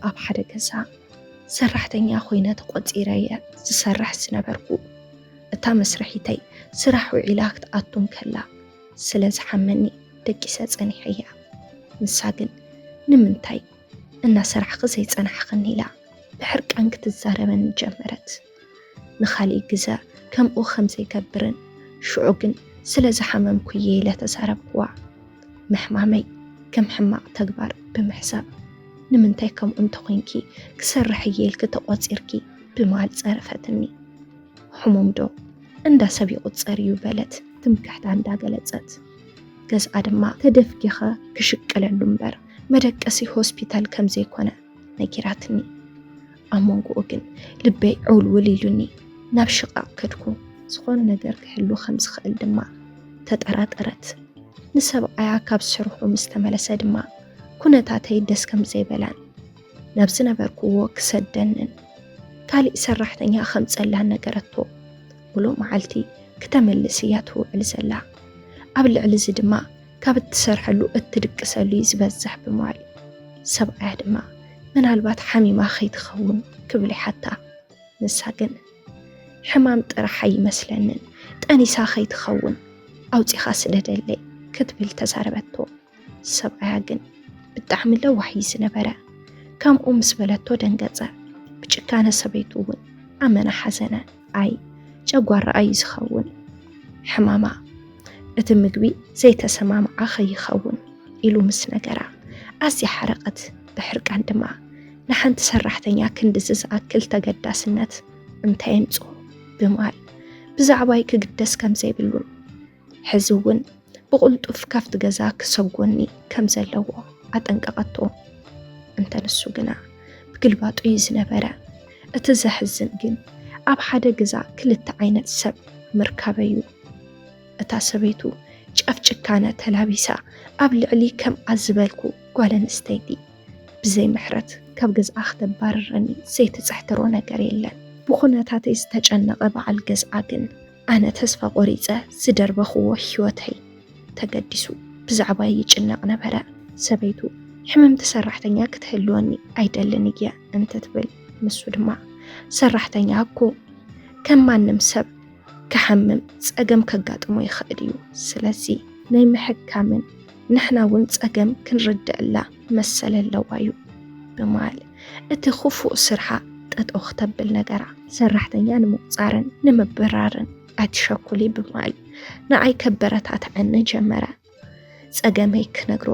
ኣብ ሓደ ገዛ ሰራሕተኛ ኮይነ ተቖጺረ እየ ዝሰርሕ ዝነበርኩ። እታ መስርሒተይ ስራሕ ውዒላ ክትኣቱ እንከላ ስለ ዝሓመኒ ደቂሰ ጸኒሐያ። ንሳ ግን ንምንታይ እናሰራሕኺ ዘይጸናሕኽን ኢላ ብሕርቃን ክትዛረበኒ ጀመረት። ንኻልእ ግዘ ከምኡ ከም ዘይገብርን ሽዑ ግን ስለ ዝሓመምኩ እየ ኢለ ተዛረብክዋ። ምሕማመይ ከም ሕማቕ ተግባር ብምሕሳብ ንምንታይ ከምኡ እንተኾይንኪ ክሰርሕ እየ ኢልኪ ተቖጺርኪ ብምባል ጸረፈትኒ። ሕሙም ዶ እንዳ ሰብ ይቑጸር እዩ በለት ትምክሕታ እንዳገለጸት። ገዝኣ ድማ ተደፍጊኸ ክሽቅለሉ እምበር መደቀሲ ሆስፒታል ከም ዘይኮነ ነጊራትኒ። ኣብ መንጎኡ ግን ልበይ ዕውልውል ኢሉኒ ናብ ሽቓቕ ከድኩ። ዝኾነ ነገር ክህሉ ከም ዝኽእል ድማ ተጠራጠረት። ንሰብኣያ ካብ ስርሑ ምስ ተመለሰ ድማ ኩነታተይ ደስ ከም ዘይበላን ናብ ዝነበርክዎ ክሰደንን ካሊእ ሰራሕተኛ ከምጸላን ነገረቶ። ሙሉእ መዓልቲ ክተመልስ እያ ትውዕል ዘላ። ኣብ ልዕሊ እዚ ድማ ካብ እትሰርሐሉ እትድቅሰሉ እዩ ዝበዝሕ ብምባል ሰብኣያ ድማ ምናልባት ሓሚማ ከይትኸውን ክብል ይሓታ። ንሳ ግን ሕማም ጥራሕ ኣይመስለንን፣ ጠኒሳ ከይትኸውን ኣውጺኻ ስደደለይ ክትብል ተዛረበቶ። ሰብኣያ ግን ብጣዕሚ ለዋህ እዩ ዝነበረ። ከምኡ ምስ በለቶ ደንገጸ። ብጭካነ ሰበይቱ እውን ኣመና ሓዘነ። ኣይ ጨጓራኣ እዩ ዝኸውን ሕማማ፣ እቲ ምግቢ ዘይተሰማምዓ ከይኸውን ኢሉ ምስ ነገራ ኣዝያ ሓረቐት። ብሕርቃን ድማ ንሓንቲ ሰራሕተኛ ክንድዚ ዝኣክል ተገዳስነት እንታይ የምጽኦ ብምባል ብዛዕባይ ክግደስ ከም ዘይብሉን ሕዚ እውን ብቕልጡፍ ካብቲ ገዛ ክሰጎኒ ከም ዘለዎ ኣጠንቀቐቶ። እንተ ንሱ ግና ብግልባጡ እዩ ዝነበረ። እቲ ዘሕዝን ግን ኣብ ሓደ ገዛ ክልተ ዓይነት ሰብ ምርካበዩ። እታ ሰበይቱ ጫፍ ጭካነ ተላቢሳ ኣብ ልዕሊ ከምኣ ዝበልኩ ጓል ኣንስተይቲ ብዘይ ምሕረት ካብ ገዝኣ ክተባርረኒ ዘይትጽሕትሮ ነገር የለን። ብኹነታተይ ዝተጨነቐ በዓል ገዝኣ ግን ኣነ ተስፋ ቆሪጸ ዝደርበኽዎ ህይወተይ ተገዲሱ ብዛዕባይ ይጭነቕ ነበረ። ሰበይቱ ሕምምቲ ሰራሕተኛ ክትህልወኒ ኣይደልን እየ እንተ ትብል፣ ንሱ ድማ ሰራሕተኛ እኮ ከም ማንም ሰብ ክሓምም ጸገም ከጋጥሞ ይኽእል እዩ። ስለዚ ናይ ምሕካምን ንሕና እውን ጸገም ክንርድእላ መሰል ኣለዋ እዩ ብምባል እቲ ክፉእ ስርሓ ጠጠው ክተብል ነገራ። ሰራሕተኛ ንምቁጻርን ንምብራርን ኣይትሸኩሊ ብምባል ንዓይ ከበረታትዐኒ ጀመረ። ጸገመይ ክነግሮ፣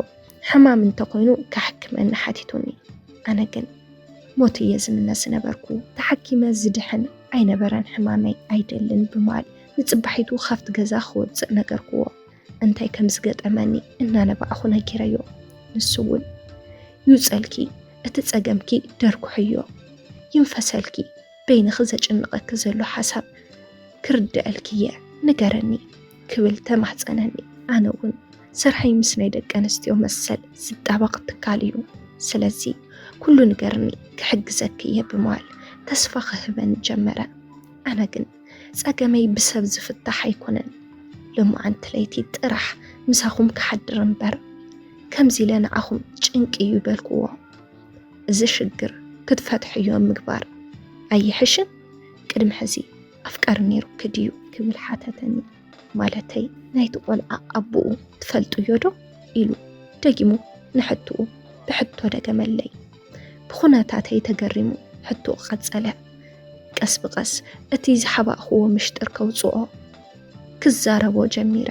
ሕማም እንተኾይኑ ከሕክመኒ ሓቲቱኒ። ኣነ ግን ሞት እየ ዝምነ ዝነበርኩ። ተሓኪመ ዝድሕን ኣይነበረን ሕማመይ ኣይደልን ብምባል ንጽባሒቱ ካብቲ ገዛ ክወጽእ ነገርክዎ። እንታይ ከም ዝገጠመኒ እናነባዕኹ ነጊረዮ። ንሱ እውን ይውጸልኪ፣ እቲ ጸገምኪ ደርኩሕዮ፣ ይንፈሰልኪ፣ በይንኺ ዘጭንቐኪ ዘሎ ሓሳብ ክርድኣልኪ እየ፣ ንገረኒ ክብል ተማህጸነኒ። ኣነ እውን ስርሐይ ምስ ናይ ደቂ ኣንስትዮ መሰል ዝጣበቕ ትካል እዩ፣ ስለዚ ኩሉ ንገርኒ ክሕግዘኪ እየ ብምባል ተስፋ ክህበኒ ጀመረ። ኣነ ግን ጸገመይ ብሰብ ዝፍታሕ ኣይኮነን፣ ሎማዓንቲ ለይቲ ጥራሕ ምሳኹም ክሓድር እምበር ከምዚ ኢለ ንዓኹም ጭንቂ እዩ በልክዎ። እዚ ሽግር ክትፈትሕዮ ምግባር ኣይሕሽን? ቅድሚ ሕዚ ኣፍቃሪ ነይሩኪ ድዩ ክብል ሓተተኒ። ማለተይ ናይቲ ቆልዓ ኣቦኡ ትፈልጥዮ ዶ ኢሉ ደጊሙ ንሕትኡ ብሕቶ ደገመለይ። ብኹነታተይ ተገሪሙ ሕትኡ ቀጸለ። ቀስ ብቐስ እቲ ዝሓባእክዎ ምሽጥር ከውጽኦ ክዛረቦ ጀሚረ።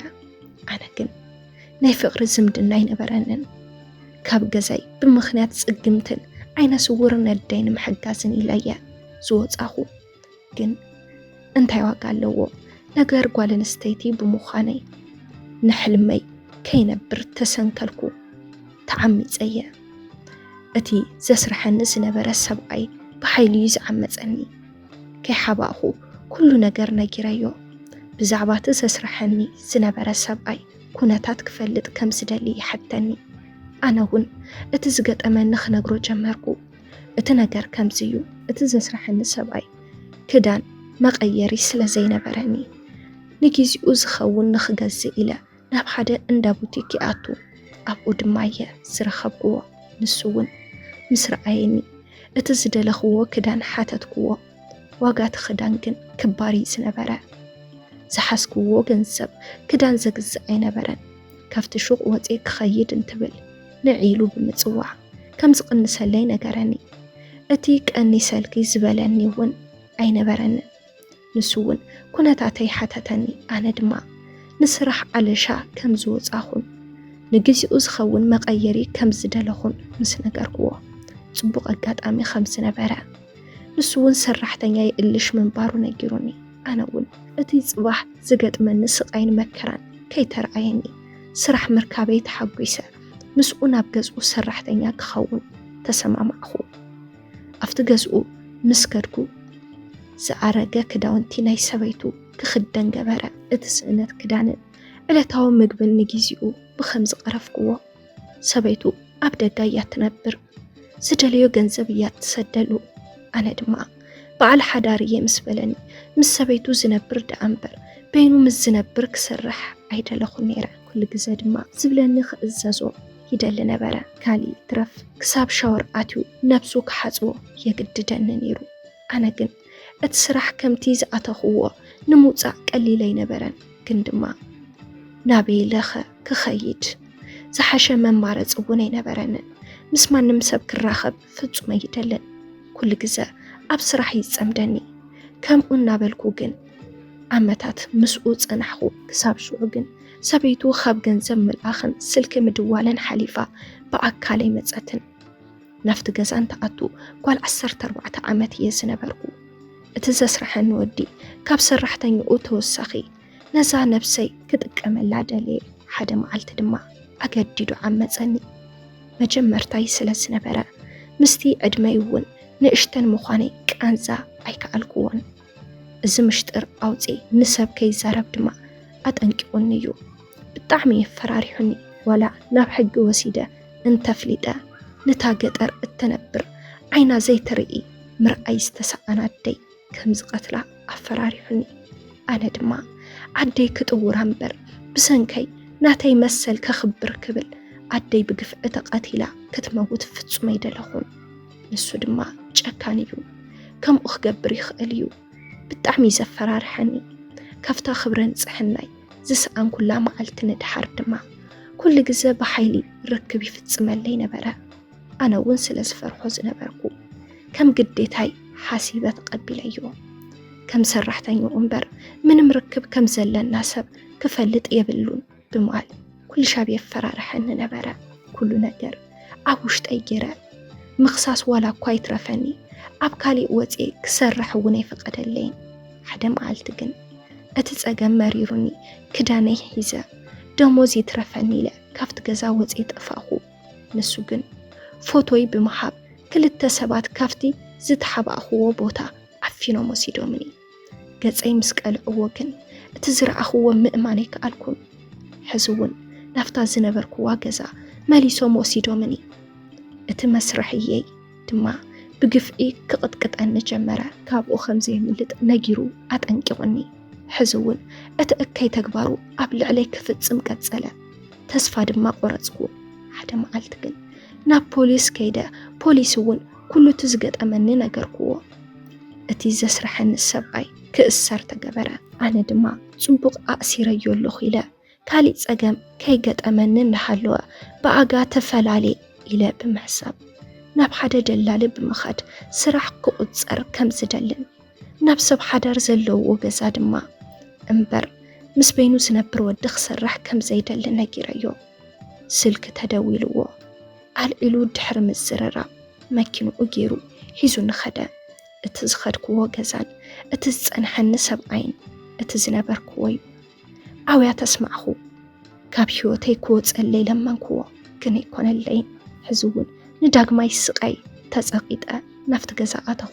ኣነ ግን ናይ ፍቕሪ ዝምድና ኣይነበረንን። ካብ ገዛይ ብምኽንያት ጽግምትን ዓይነ ስውርን ኣደይ ንምሕጋዝን ኢለ እየ ዝወጻኹ። ግን እንታይ ዋጋ ኣለዎ? ነገር ጓል ኣንስተይቲ ብምዃነይ ንሕልመይ ከይነብር ተሰንከልኩ። ተዓሚጸ እየ። እቲ ዘስርሐኒ ዝነበረ ሰብኣይ ብሓይሊ እዩ ዝዓመጸኒ። ከይሓባእኹ ኩሉ ነገር ነጊረዮ። ብዛዕባ እቲ ዘስርሐኒ ዝነበረ ሰብኣይ ኩነታት ክፈልጥ ከም ዝደሊ ይሓተኒ። ኣነ እውን እቲ ዝገጠመኒ ክነግሮ ጀመርኩ። እቲ ነገር ከምዚ እዩ። እቲ ዘስርሐኒ ሰብኣይ ክዳን መቐየሪ ስለ ዘይነበረኒ ንጊዜኡ ዝኸውን ንኽገዝእ ኢለ ናብ ሓደ እንዳ ቡቲክ ይኣቱ። ኣብኡ ድማ እየ ዝረኸብክዎ። ንሱ እውን ምስ ረኣየኒ እቲ ዝደለኽዎ ክዳን ሓተትክዎ። ዋጋ እቲ ክዳን ግን ክባር እዩ ዝነበረ። ዝሓዝክዎ ገንዘብ ክዳን ዘግዝእ ኣይነበረን። ካብቲ ሹቕ ወጺኤ ክኸይድ እንትብል ንዒ ኢሉ ብምጽዋዕ ከም ዝቕንሰለይ ነገረኒ። እቲ ቀኒሰልኪ ዝበለኒ እውን ኣይነበረንን። ንሱ እውን ኩነታተይ ሓተተኒ። ኣነ ድማ ንስራሕ ኣለሻ ከም ዝወጻኹን ንግዚኡ ዝኸውን መቐየሪ ከም ዝደለኹን ምስ ነገርክዎ፣ ጽቡቕ ኣጋጣሚ ከም ዝነበረ፣ ንሱ እውን ሰራሕተኛ ይእልሽ ምንባሩ ነጊሩኒ። ኣነ እውን እቲ ጽባሕ ዝገጥመኒ ስቓይን መከራን ከይተርኣየኒ ስራሕ ምርካበይ ተሓጒሰ ምስኡ ናብ ገዝኡ ሰራሕተኛ ክኸውን ተሰማማዕኹ። ኣብቲ ገዝኡ ምስ ከድኩ ዝኣረገ ክዳውንቲ ናይ ሰበይቱ ክኽደን ገበረ። እቲ ስእነት ክዳንን ዕለታዊ ምግብን ንጊዜኡ ብኸም ዝቐረፍክዎ፣ ሰበይቱ ኣብ ደጋ እያ ትነብር። ዝደለዮ ገንዘብ እያ ትሰደሉ። ኣነ ድማ በዓል ሓዳር እየ ምስ በለኒ፣ ምስ ሰበይቱ ዝነብር ደኣ እምበር በይኑ ምስ ዝነብር ክሰርሕ ኣይደለኹን ነይረ። ኩሉ ግዘ ድማ ዝብለኒ ክእዘዞ ይደሊ ነበረ። ካሊእ ይትረፍ ክሳብ ሻወር ኣትዩ ነብሱ ክሓጽቦ የግድደኒ ነይሩ። ኣነ ግን እቲ ስራሕ ከምቲ ዝኣተኽዎ ንምውጻእ ቀሊል ኣይነበረን። ግን ድማ ናበይ ኢለኸ ክኸይድ? ዝሓሸ መማረፂ እውን ኣይነበረንን። ምስ ማንም ሰብ ክራኸብ ፍጹም ኣይደልን። ኩሉ ግዘ ኣብ ስራሕ ይጸምደኒ። ከምኡ እናበልኩ ግን ዓመታት ምስኡ ጸናሕኹ። ክሳብ ሽዑ ግን ሰበይቱ ካብ ገንዘብ ምልኣኽን ስልኪ ምድዋልን ሓሊፋ ብኣካል ኣይመጸትን። ናብቲ ገዛ እንትኣቱ ጓል ዓሰርተ ኣርባዕተ ዓመት እየ ዝነበርኩ። እቲ ዘስርሐኒ ወዲ ካብ ሰራሕተኛኡ ተወሳኺ ነዛ ነብሰይ ክጥቀመላ ደለየ። ሓደ መዓልቲ ድማ ኣገዲዱ ዓመጸኒ። መጀመርታይ ስለ ዝነበረ ምስቲ ዕድመይ እውን ንእሽተን ምዃነይ ቃንዛ ኣይከኣልክዎን። እዚ ምሽጥር ኣውፅኤ ንሰብ ከይዛረብ ድማ ኣጠንቂቑኒ እዩ። ብጣዕሚ የፈራሪሑኒ። ዋላ ናብ ሕጊ ወሲደ እንተፍሊጠ፣ ነታ ገጠር እተነብር ዓይና ዘይትርኢ ምርኣይ ዝተሰኣና ኣደይ ከም ዝቐትላ ኣፈራሪሑኒ። ኣነ ድማ ዓደይ ክጥውራ እምበር ብሰንከይ ናተይ መሰል ከኽብር ክብል ኣደይ ብግፍዒ ተቐቲላ ክትመውት ፍጹም ኣይደለኹን። ንሱ ድማ ጨካን እዩ። ከምኡ ክገብር ይኽእል እዩ። ብጣዕሚ እዩ ዘፈራርሐኒ። ካብታ ክብረ ንጽሕናይ ዝሰኣንኩላ መዓልቲ ንድሓር ድማ ኩሉ ግዘ ብሓይሊ ርክብ ይፍጽመለይ ነበረ። ኣነ እውን ስለ ዝፈርሖ ዝነበርኩ ከም ግዴታይ ሓሲበ ተቐቢለዮ። ከም ሰራሕተኛኡ እምበር ምንም ርክብ ከም ዘለና ሰብ ክፈልጥ የብሉን ብምባል ኩሉ ሻብ የፈራርሐኒ ነበረ። ኩሉ ነገር ኣብ ውሽጠይ ገይረ ምኽሳስ ዋላ እኳ ይትረፈኒ ኣብ ካሊእ ወፅኤ ክሰርሕ እውን ኣይፈቐደለይን። ሓደ መዓልቲ ግን እቲ ፀገም መሪሩኒ ክዳነይ ሒዘ ደሞዝ ይትረፈኒ ኢለ ካብቲ ገዛ ወፅኤ ጠፋእኹ። ንሱ ግን ፎቶይ ብምሃብ ክልተ ሰባት ካብቲ ዝተሓባእኽዎ ቦታ ዓፊኖም ወሲዶምኒ። ገፀይ ምስ ቀልዕዎ ግን እቲ ዝረኣኽዎ ምእማን ኣይከኣልኩን። ሕዚ እውን ናብታ ዝነበርክዋ ገዛ መሊሶም ወሲዶምኒ። እቲ መስርሕየይ ድማ ብግፍዒ ክቕጥቅጠኒ ጀመረ። ካብኡ ከም ዘየምልጥ ነጊሩ ኣጠንቂቑኒ። ሕዚ እውን እቲ እከይ ተግባሩ ኣብ ልዕለይ ክፍጽም ቀጸለ። ተስፋ ድማ ቆረጽኩ። ሓደ መዓልቲ ግን ናብ ፖሊስ ከይደ፣ ፖሊስ እውን ኩሉ እቲ ዝገጠመኒ ነገርክዎ። እቲ ዘስርሐኒ ሰብኣይ ክእሰር ተገበረ። ኣነ ድማ ጽቡቕ ኣእሲረዮ ኣለኹ ኢለ፣ ካሊእ ጸገም ከይገጠመኒ እናሃለወ ብኣጋ ተፈላሌ ኢለ ብምሕሳብ ናብ ሓደ ደላሊ ብምኻድ ስራሕ ክቑጸር ከም ዝደልን ናብ ሰብ ሓዳር ዘለዎ ገዛ ድማ እምበር ምስ በይኑ ዝነብር ወዲ ክሰርሕ ከም ዘይደሊ ነጊረዮ። ስልኪ ተደዊልዎ። ኣልዒሉ ድሕሪ ምዝርራብ መኪንኡ ገይሩ ሒዙኒ ኸደ። እቲ ዝኸድክዎ ገዛን እቲ ዝጸንሐኒ ሰብኣይን እቲ ዝነበርክዎ እዩ። ኣውያት ኣስማዕኹ። ካብ ህይወተይ ክወጸለይ ለመንክዎ፣ ግን ኣይኮነለይን። ሕዚ እውን ንዳግማይ ስቓይ ተጸቒጠ ናብቲ ገዛ ኣተኹ።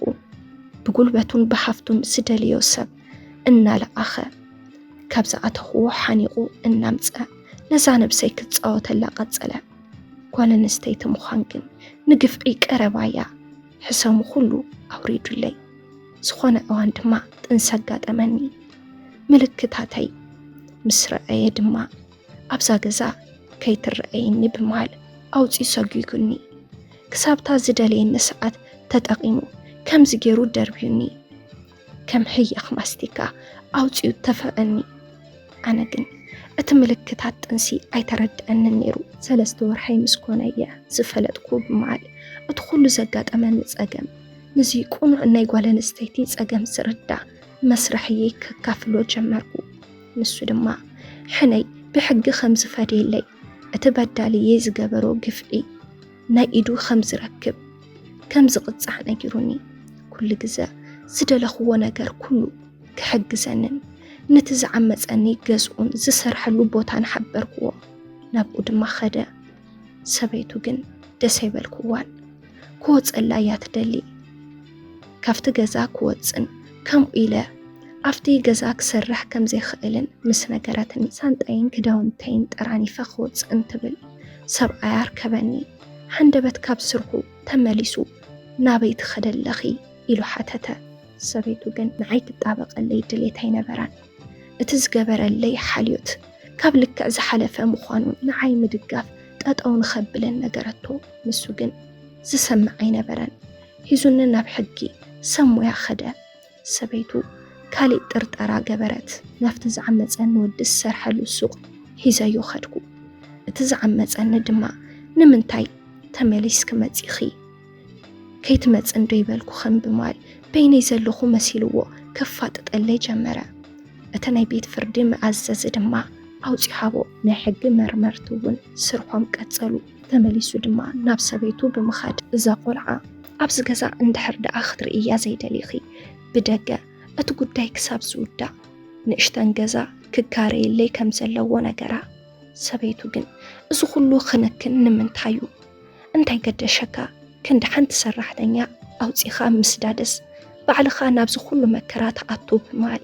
ብጉልበቱን ብሃፍቱን ዝደለዮ ሰብ እናለኣኸ ካብ ዝኣተኽዎ ሓኒቑ እናምጸ ነዛ ነብሰይ ክጻወተላ ቀጸለ። ጓል ኣንስተይቲ ምዃን ግን ንግፍዒ ቀረባ እያ። ሕሰሙ ኩሉ ኣውሪዱለይ። ዝኾነ እዋን ድማ ጥንሲ ኣጋጠመኒ። ምልክታተይ ምስ ረኣየ ድማ ኣብዛ ገዛ ከይትረኣየኒ ብምባል ኣውጺኡ ሰጒጉኒ። ክሳብታ ዝደለየኒ ሰዓት ተጠቒሙ ከምዚ ገይሩ ደርብዩኒ፣ ከም ሕያኽ ማስቲካ ኣውጺኡ ተፈቐኒ። ኣነ ግን እቲ ምልክታት ጥንሲ ኣይተረድኣንን ነይሩ። ሰለስተ ወርሐይ ምስ ኮነ እየ ዝፈለጥኩ ብምባል እቲ ኩሉ ዘጋጠመኒ ጸገም፣ ነዚ ቅኑዕ ናይ ጓል ኣንስተይቲ ጸገም ዝርዳእ መስርሕየይ ከካፍሎ ጀመርኩ። ንሱ ድማ ሕነይ ብሕጊ ከም ዝፈድየለይ፣ እቲ በዳልየይ ዝገበሮ ግፍዒ ናይ ኢዱ ከም ዝረክብ፣ ከም ዝቕጻዕ ነጊሩኒ። ኩሉ ግዘ ዝደለኽዎ ነገር ኩሉ ክሕግዘንን ነቲ ዝዓመጸኒ ገዝኡን ዝሰርሐሉ ቦታን ሓበርክዎ። ናብኡ ድማ ኸደ። ሰበይቱ ግን ደስ ኣይበልክዋን። ክወጸላ እያ ትደሊ። ካብቲ ገዛ ክወጽን ከምኡ ኢለ ኣብቲ ገዛ ክሰርሕ ከም ዘይኽእልን ምስ ነገረትኒ፣ ሳንጣይን ክዳውንተይን ጠራኒፈ ክወጽእ እንትብል ሰብኣያ ኣርከበኒ። ሃንደበት ካብ ስርሑ ተመሊሱ ናበይ ትኸደ ኣለኺ ኢሉ ሓተተ። ሰበይቱ ግን ንዓይ ክጣበቐለይ ድሌት ኣይነበራን። እቲ ዝገበረለይ ሓልዮት ካብ ልክዕ ዝሓለፈ ምዃኑ ንዓይ ምድጋፍ ጠጠው ንኸብልን ነገረቶ። ንሱ ግን ዝሰምዕ ኣይነበረን። ሒዙኒ ናብ ሕጊ ሰብ ሞያ ኸደ። ሰበይቱ ካሊእ ጥርጠራ ገበረት። ናብቲ ዝዓመጸኒ ወዲ ዝሰርሐሉ ሱቕ ሒዘዮ ኸድኩ። እቲ ዝዓመጸኒ ድማ ንምንታይ ተመሊስኪ መጺኺ? ከይትመጽእ እንዶ ይበልኩኽን ብምባል በይነይ ዘለኹ መሲልዎ ከፋጥጠለይ ጀመረ። እቲ ናይ ቤት ፍርዲ መኣዘዚ ድማ ኣውጺኡ ሃቦ። ናይ ሕጊ መርመርቲ እውን ስርሖም ቀጸሉ። ተመሊሱ ድማ ናብ ሰበይቱ ብምኻድ፣ እዛ ቆልዓ ኣብዚ ገዛ እንድሕር ደኣ ክትርእያ ዘይደሊኺ፣ ብደገ እቲ ጉዳይ ክሳብ ዝውዳእ ንእሽተን ገዛ ክካረየለይ ከም ዘለዎ ነገራ። ሰበይቱ ግን እዚ ኩሉ ክንክን ንምንታይ እዩ? እንታይ ገደሸካ? ክንዲ ሓንቲ ሰራሕተኛ ኣውጺኻ ምስዳደስ፣ ባዕልኻ ናብዚ ኩሉ መከራ ትኣቱ ብምባል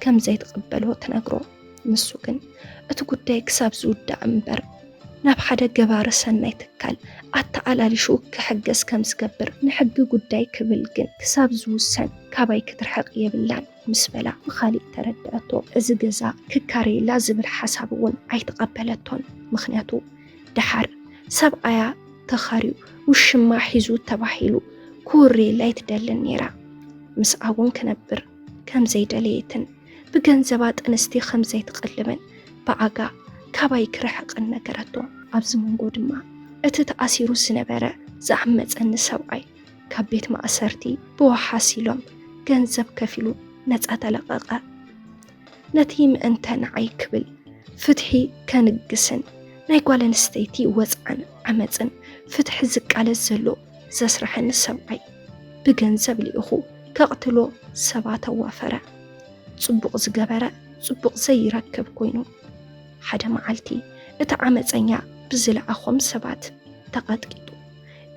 ከም ዘይትቕበሎ ትነግሮ። ንሱ ግን እቲ ጉዳይ ክሳብ ዝውዳእ እምበር ናብ ሓደ ገባሪ ሰናይ ትካል ኣተኣላሊሹ ክሕገዝ ከም ዝገብር፣ ንሕጊ ጉዳይ ክብል ግን ክሳብ ዝውሰን ካባይ ክትርሕቕ የብላን ምስ በላ ብኻሊእ ተረድኣቶ። እዚ ገዛ ክካረየላ ዝብል ሓሳብ እውን ኣይተቐበለቶን። ምኽንያቱ ደሓር ሰብኣያ ተኻርዩ ውሽማ ሒዙ ተባሂሉ ክውርየላ ኣይትደልን ነይራ። ምስኣ እውን ክነብር ከም ዘይደለየትን ብገንዘባ ጥንስቲ ከም ዘይትቕልብን ብኣጋ ካባይ ክርሕቕን ነገረቶ። ኣብዚ መንጎ ድማ እቲ ተኣሲሩ ዝነበረ ዝዓመጸኒ ሰብኣይ ካብ ቤት ማእሰርቲ ብዋሓስ ኢሎም ገንዘብ ከፊሉ ነጻ ተለቐቐ። ነቲ ምእንተ ንዓይ ክብል ፍትሒ ከንግስን ናይ ጓል ኣንስተይቲ ወጽዓን ዓመጽን ፍትሒ ዝቃለስ ዘሎ ዘስርሐኒ ሰብኣይ ብገንዘብ ልኢኹ ከቕትሎ ሰባት ኣዋፈረ። ጽቡቕ ዝገበረ ጽቡቕ ዘይረክብ ኮይኑ፣ ሓደ መዓልቲ እቲ ዓመጸኛ ብዝለኣኾም ሰባት ተቐጥቂጡ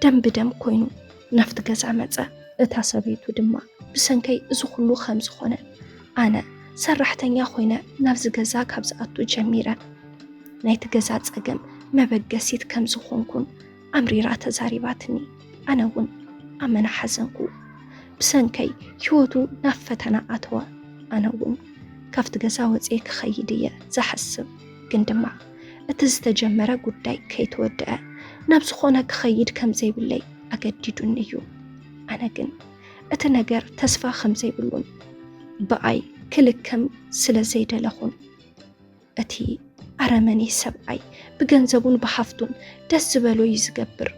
ደም ብደም ኮይኑ ናብቲ ገዛ መጸ። እታ ሰበይቱ ድማ ብሰንከይ እዚ ኩሉ ከም ዝኾነ፣ ኣነ ሰራሕተኛ ኮይነ ናብዚ ገዛ ካብ ዝኣቱ ጀሚረ ናይቲ ገዛ ጸገም መበገሲት ከም ዝኾንኩን ኣምሪራ ተዛሪባትኒ። ኣነ እውን ኣመና ሓዘንኩ። ብሰንከይ ህይወቱ ናብ ፈተና ኣተወ። ኣነ እውን ካብቲ ገዛ ወፅየ ክኸይድ እየ ዝሓስብ። ግን ድማ እቲ ዝተጀመረ ጉዳይ ከይተወደአ ናብ ዝኾነ ክኸይድ ከም ዘይብለይ ኣገዲዱኒ እዩ። ኣነ ግን እቲ ነገር ተስፋ ከም ዘይብሉን ብኣይ ክልከም ስለ ዘይደለኹን፣ እቲ ኣረመኔ ሰብኣይ ብገንዘቡን ብሃፍቱን ደስ ዝበሎ እዩ ዝገብር።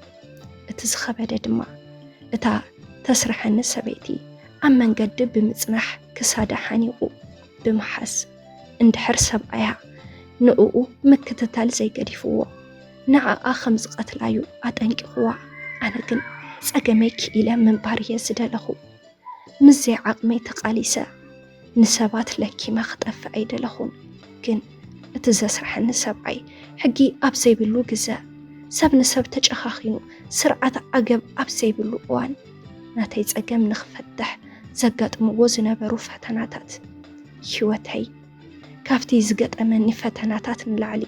እቲ ዝኸበደ ድማ እታ ተስርሐኒ ሰበይቲ ኣብ መንገዲ ብምጽናሕ ክሳዳ ሓኒቑ ብምሓዝ፣ እንድሕር ሰብኣያ ንዕኡ ምክትታል ዘይገዲፍዎ፣ ንዓኣ ከም ዝቐትላ እዩ ኣጠንቂቕዋ። ኣነ ግን ጸገመይ ክኢለ ምንባር እየ ዝደለኹ። ምስ ዘይዓቕመይ ተቓሊሰ ንሰባት ለኪመ ክጠፍእ ኣይደለኹን። ግን እቲ ዘስርሐኒ ሰብኣይ ሕጊ ኣብ ዘይብሉ ግዘ፣ ሰብ ንሰብ ተጨኻኺኑ ስርዓት ዓገብ ኣብ ዘይብሉ እዋን፣ ናተይ ጸገም ንኽፈትሕ ዘጋጥምዎ ዝነበሩ ፈተናታት፣ ህይወተይ ካብቲ ዝገጠመኒ ፈተናታት ንላዕሊ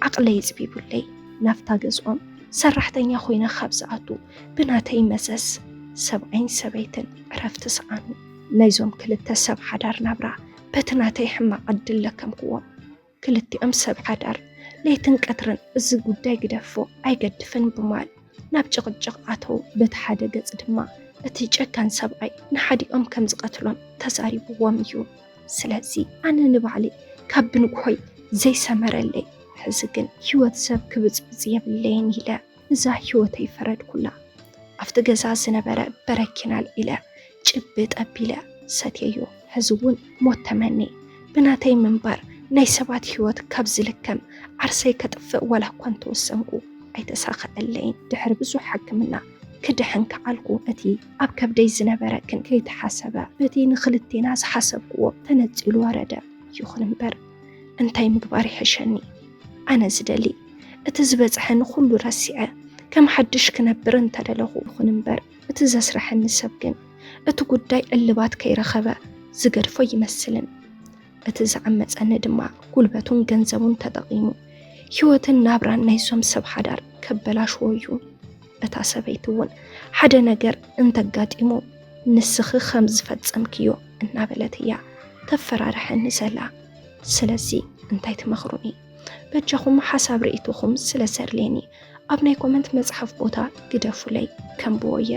ዓቕለይ ጽቢቡለይ። ናብታ ገዝኦም ሰራሕተኛ ኮይነ ካብ ዝኣቱ ብናተይ መዘዝ ሰብኣይን ሰበይትን ዕረፍቲ ሰኣኑ። ናይዞም ክልተ ሰብ ሓዳር ናብራ በቲ ናተይ ሕማቕ ዕድል ለከምክዎም። ክልቲኦም ሰብ ሓዳር ለይትን ቀትርን እዚ ጉዳይ ግደፎ ኣይገድፍን ብምባል ናብ ጭቕጭቕ ኣተው። በቲ ሓደ ገጽ ድማ እቲ ጨካን ሰብኣይ ንሓዲኦም ከም ዝቐትሎም ተዛሪብዎም እዩ። ስለዚ ኣነ ንባዕሊ ካብ ብንግሆይ ዘይሰመረለይ፣ ሕዚ ግን ህይወት ሰብ ክብጽብጽ የብለይን ኢለ እዛ ህይወተይ ፈረድኩላ። ኣብቲ ገዛ ዝነበረ በረኪና ኣልዒለ ጭብጥ ኣቢለ ሰትየዮ። ሕዚ እውን ሞት ተመኒ። ብናተይ ምንባር ናይ ሰባት ህይወት ካብ ዝልከም ዓርሰይ ከጥፍእ ዋላ እኳ እንተወሰንኩ ኣይተሳኸዐለይን። ድሕሪ ብዙሕ ሕክምና ክድሕን ከዓልኩ፣ እቲ ኣብ ከብደይ ዝነበረ ክንክን ከይተሓሰበ በቲ ንክልቴና ዝሓሰብክዎ ተነጺሉ ወረደ። ይኹን እምበር እንታይ ምግባር ይሕሸኒ? ኣነ ዝደሊ እቲ ዝበጽሐኒ ኩሉ ረሲዐ ከም ሓድሽ ክነብር እንተደለኹ፣ ይኹን እምበር እቲ ዘስረሐኒ ሰብ ግን እቲ ጉዳይ እልባት ከይረኸበ ዝገድፎ ይመስልን። እቲ ዝዓመጸኒ ድማ ጉልበቱን ገንዘቡን ተጠቒሙ ህይወትን ናብራን ናይዞም ሰብ ሓዳር ከበላሽዎ እዩ። እታ ሰበይቲ እውን ሓደ ነገር እንተጋጢሙ ንስኺ ከም ዝፈጸምክዮ እናበለት እያ ተፈራርሐኒ ዘላ። ስለዚ እንታይ ትመኽሩኒ? በጃኹም ሓሳብ ርእይቶኹም ስለ ዘድልየኒ ኣብ ናይ ኮመንት መጽሓፍ ቦታ ግደፉለይ፣ ከንብቦ እየ።